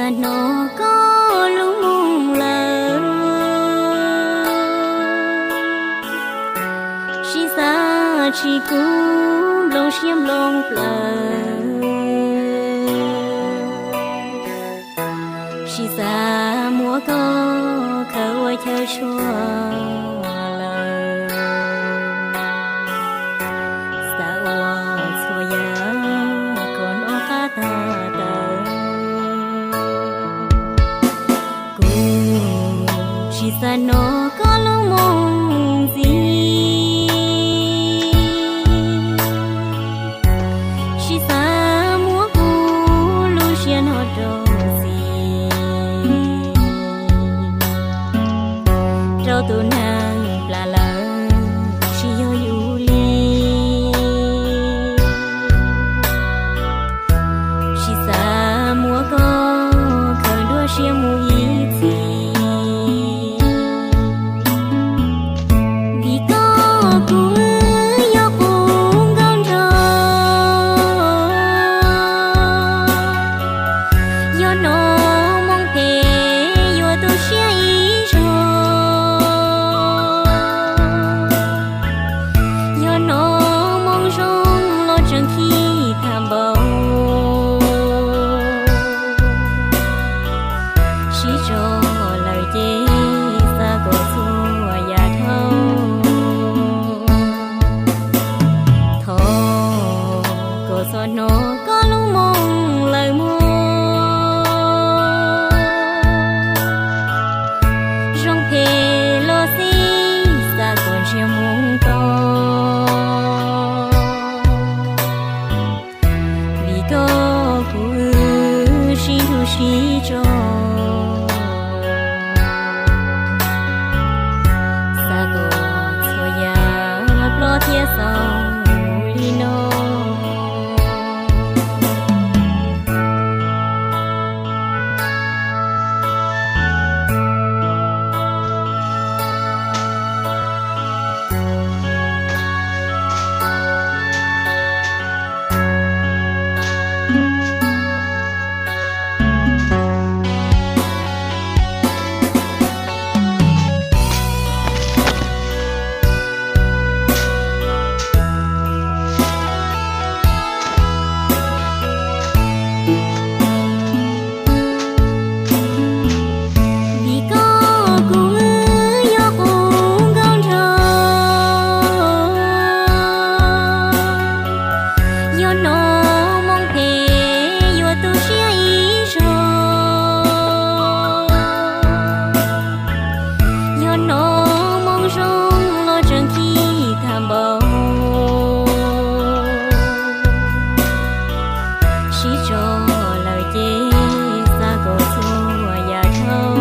Hnov koj lub moo lawm, sib xav tsis kub nplooj siab nplooj plawv, sib xav muab koj khaws ua chaw tshuaj lawm, xav ua txhua yam kom hnov qab tag tawm. Kuv tsis xav hnov koj lub moo ntxiv, sib xav muab kuv lub siab no rau txim, rau tus neeg plam lawm tsis yog yus li. Sib xav muab koj khaws nruab siab mus ib txhis, vim koj kuv wb yuav qub nkauj nraug. Yog hnov moo phem yuav tu siab ib zaug, yog hnov moo zoo los tseem khib tham npaum. Sib tso lawm ces xav kom txhua yam dhau. Thov kom txhob hnov koj lub moo lawm mog. Zoo phem los xij xav kom ntsiag moo to, vim koj kuv wb sib nrug sib tso. Xav kom txhua yam plob thiab xaus li no. Vim koj kuv wb yuav qub nkauj nraug, yog hnov moo phem yuav tu siab ib zaug, yog hnov moo zoo los tseem khib tham npaum. Sib tso lawm ces xav kom txhua yam dhau.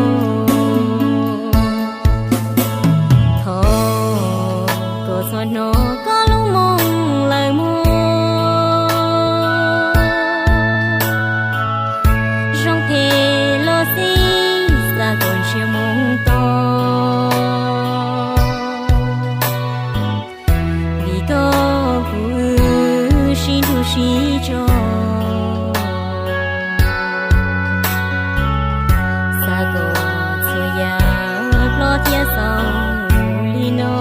Thov kom txhob hnov koj lub moo lawm mog. Zoo phem los xij xav kom ntsiag moo to, vim koj kuv wb sib nrug sib tso. Xav kom txhua yam plob thiab xaus li no.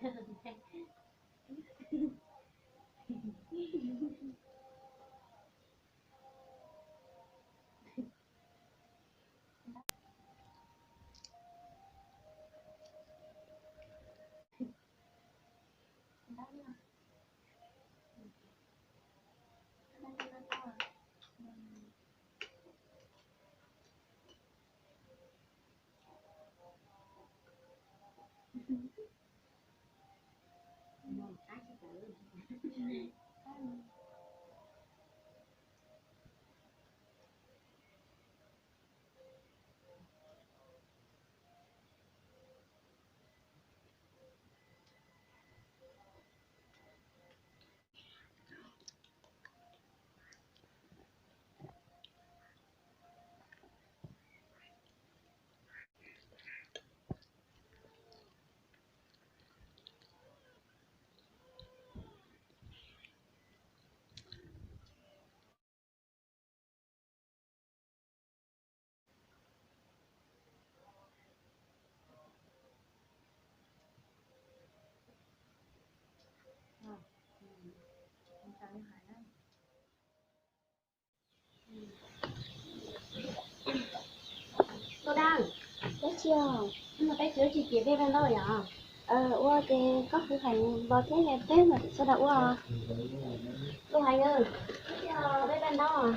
Ua dab tsi os? Peb tsis ua tsis ces peb pab ntaub yom? Ua ces koj kuv hais los thiab, peb mam sawv daws ua. Kuv hais, peb pab ntaub.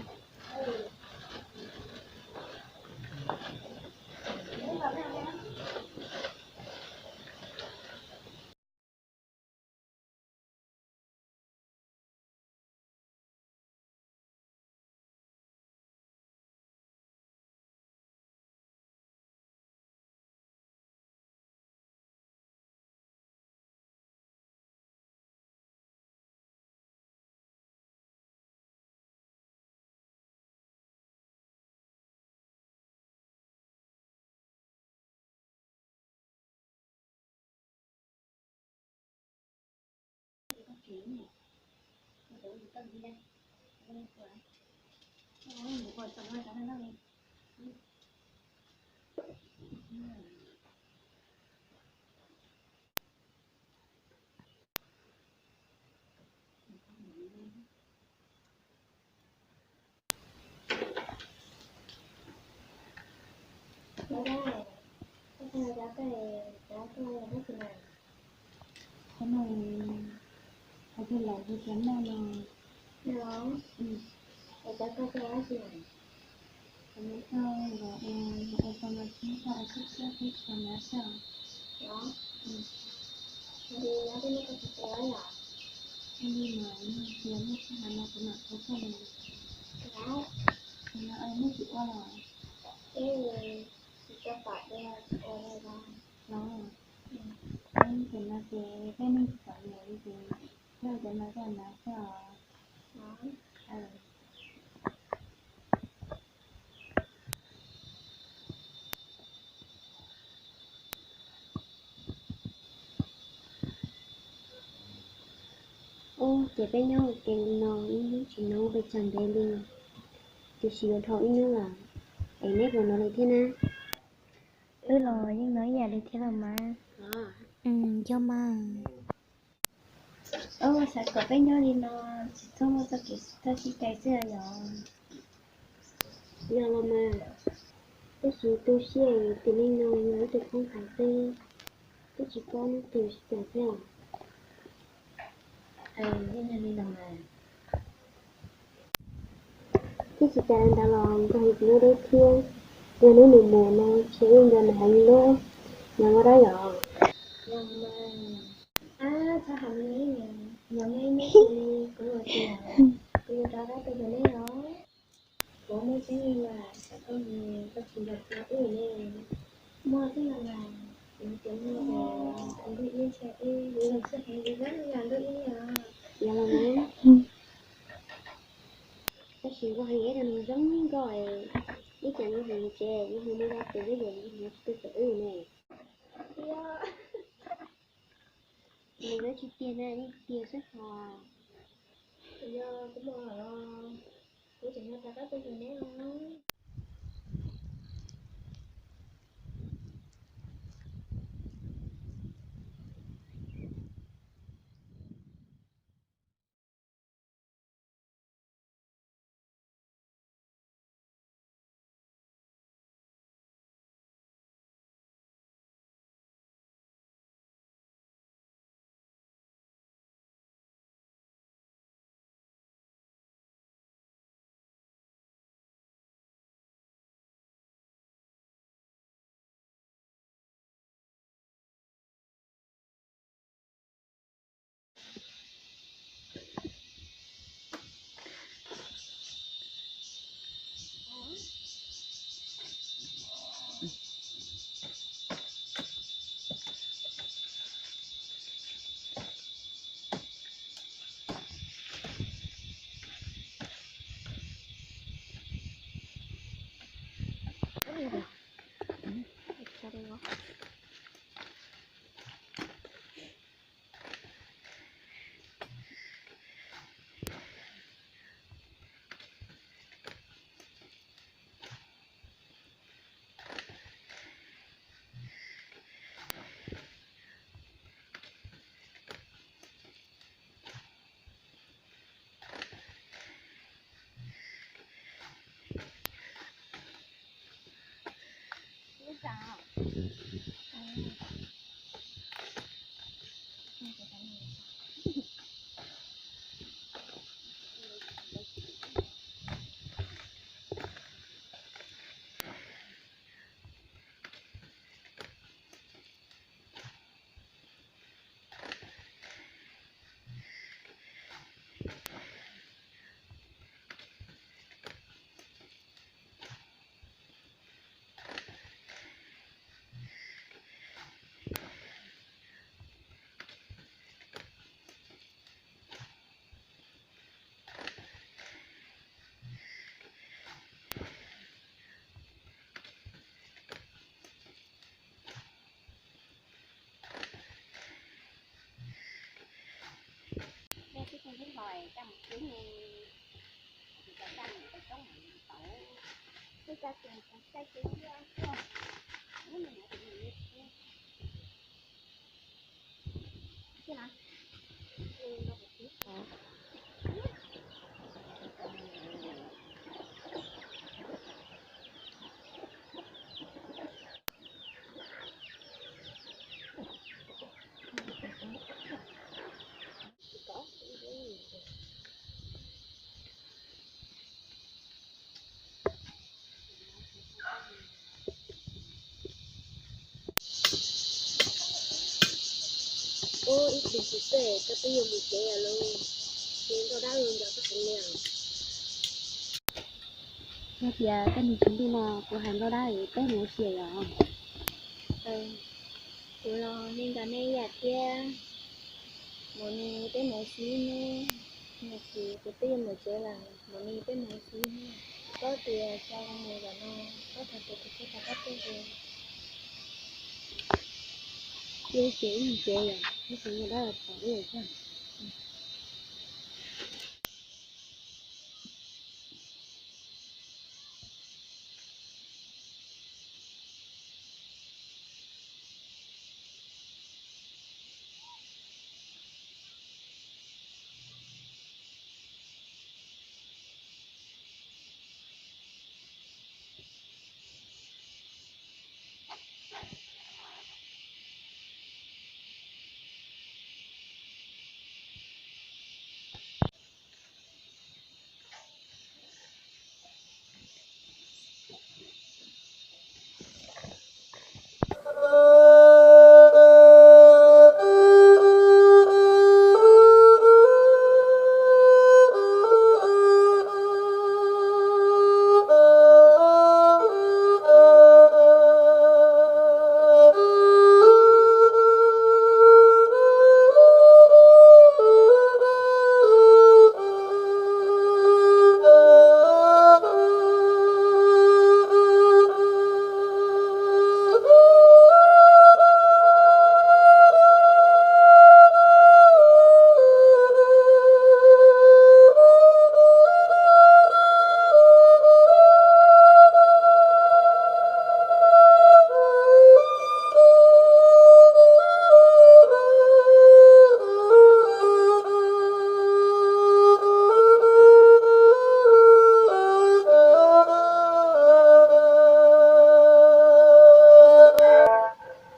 Qhov no hais tias laus hu cov noj no. Cov koj coj dab tsi? Cov koj los ua, ua tau no thiab koj ua xwb xwb peb tsis tau hnav xwb os. Li mas yog tias muaj sij hawm no kuv mam thov koj los. Kuv no muaj tsis ua los. Los, peb cov no ces peb neeg tsis txom nyem li ces koj cov no koj hnav xwb os. Ub, ces peb nyob ua ke li no ib hnub tsis hnov pes tsawg ntev li, tiam sis yuav dhau ib hnub lawm, es neb puas hnov lawm thiab na? Wb los yeej hnov ib yam li thiab los mas. Yog mas. Xav kom peb nyob li no tsis txhob muaj txoj kev sib tag sib cai xwb yom. Yog los mas, tab sis tu siab tias nej no yog ib tug koob hais xwb, twb tsis paub neb tus sib cai thiab. Twb tsis tas li ntawd los nkaus li kuv lub deb thiab, yog neb mus mus no ntshe wb nco nws heev li lub, yog ua dab yom. Txhob hais li, yog neb nyob li kuv ua tias kuv yuav rov qab tuaj yog neb os. Kuv muaj tseeb li mas, xav koj mus koj tsis nco txog wb li. Muaj tseeb li mas, kuv tias muaj es kuv ntuj ib ntshe wb yuav zoo xwb heev li, zoo li ntuj ib os. Yog los mas, tab sis nkauj heev ib tug nws zoo nkauj es, ib co nkauj heev tsev nkauj heev muaj zaj ces wb yuav nkauj heev tsis tuaj cawm wb ne. Nws lawv tsis tiag na, yeej tiag xwb hos. Yog kuv mus los, kuv tseem yuav rov qab tuaj yug neb os. Ub, ib pliag xwb koj twb yuav mus tsev lawm lauj, ces Nkauj Dab nco koj heev li os. Yog tias koj nug tsis ntuj no kuv hais Nkauj Dab es peb mus ua si yom. Kuv los nej nco nej ib yam thiab, mus ni peb mus ua si ne, nws ces kuv twb yuav mus tsev lawm, mus ni peb mus ua si ne. Koj tias tso mus lawm no, koj thaum twg kuv thiaj rov qab tuaj. Ces ib mus tsev lawm, ib mus Nkauj Dab los tom ib yam thiab.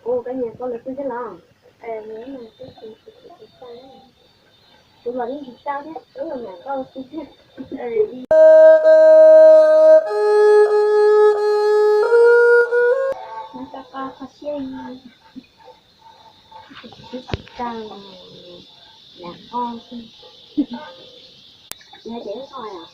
Ua koj nyiam koj lawv xwb thiab los? Kuv los yeej tsis tau thiab, wb los nyiam koj xwb thiab. Nyob koj koj kho siab, twb tsis tau lam koj xwb. Nyob ces wb koj os.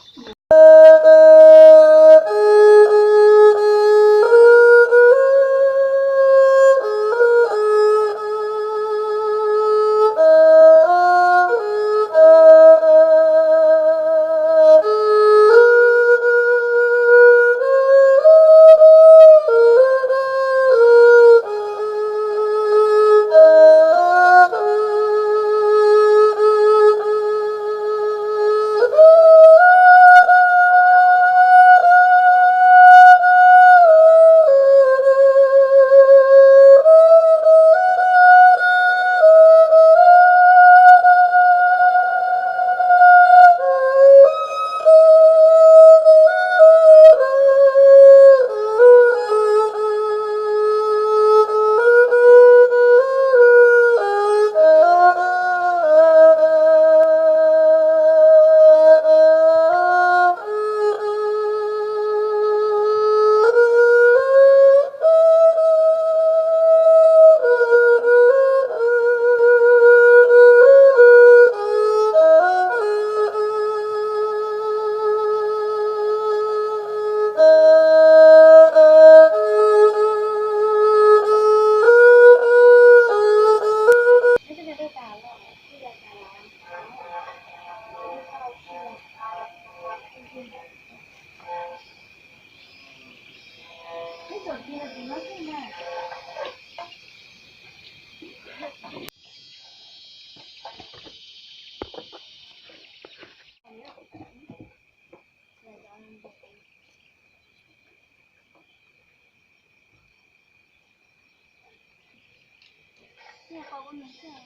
Ua no xwb.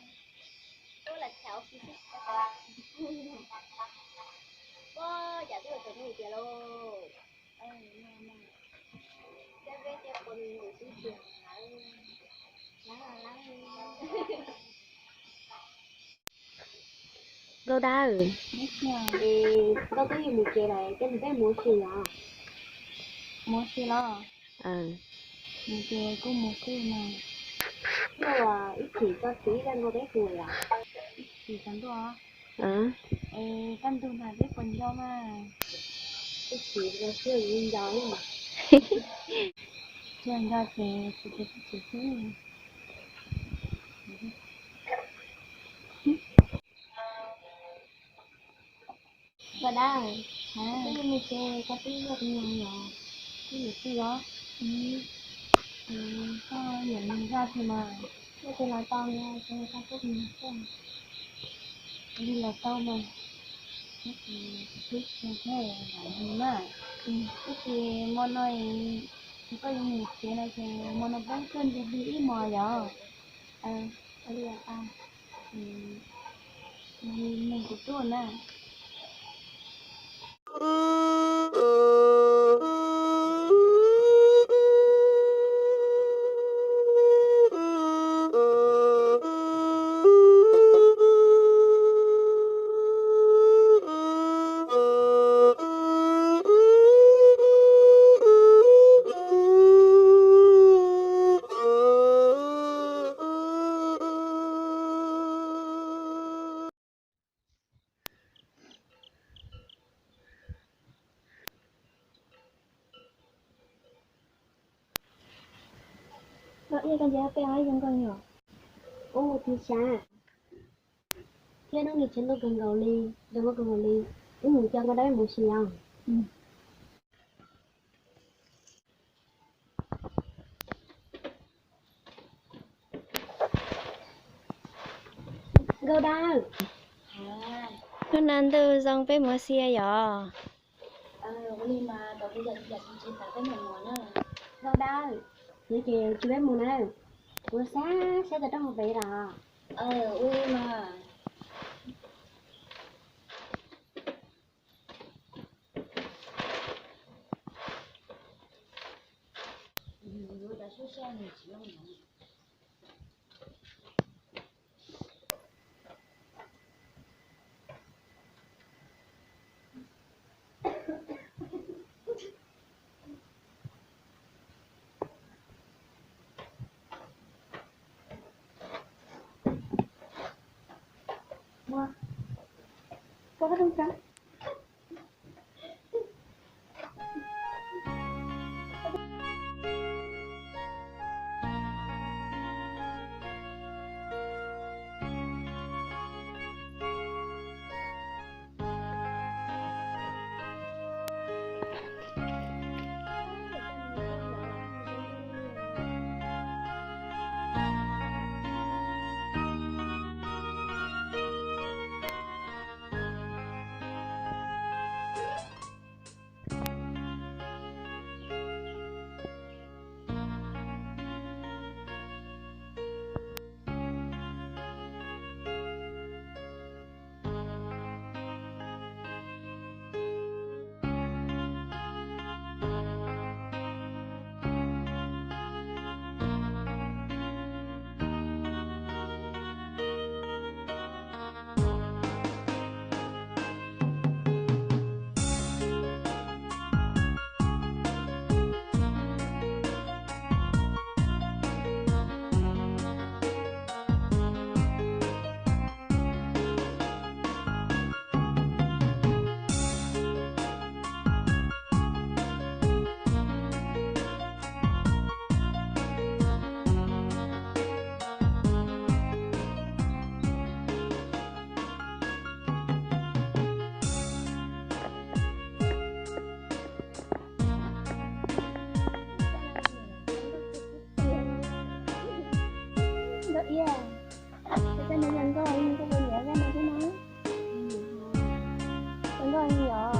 Ua lam txhais ua si xwb. Ua yam twb ua tau nws tias lauj. Cab peb cab puas nws xwb tias lawv lawv lawv. Nkauj Dawb, es koj twb yuav mus tsev lawm, ces nws peb mus ua si os. Mus ua si los? Mus ces kuj mus xwb mas. Ua ib chim tso txiv ib zaj nkauj peb hu os. Ib chim tsaus ntuj. Es kaj ntug mas peb puas nco mas? Ib chim tso siab nco li. Tsis nco ces tsis ces tsis xwb. Nkauj Dawb, koj yuav mus tsev koj twb yuav tus nyuam los? Twb yuav twb los? Koj yuav mus zaj twg mas? Koj twb los tau no ces koj twb mus xwb. Li los tau mas. Twb tsis los mus na. Twb tsis hmo no, koj yuav mus tsev no ces hmo no peb tuaj ntsia hli ib hmos yom. Ua li os. Mus kuv tuaj na. Koj ntsia peb ob zoo nkauj yom? Ub, tus xav thiab hnub no tsev ntuj kawg nkaus li, zoo nkauj kawg nkaus li. Wb mus coj Nkauj Dawb mus ua si os. Nkauj Dawb, hnub no ntuj zoo peb mus ua si yom? Nkauj Dawb, yog ces cia peb mus na. Kuv xav saib tau roob hauv pes los. Nkauj Iab, koj tus niam nkauj, nkauj puas nyiam zaj no thiab no? Zoo nkauj heev yom.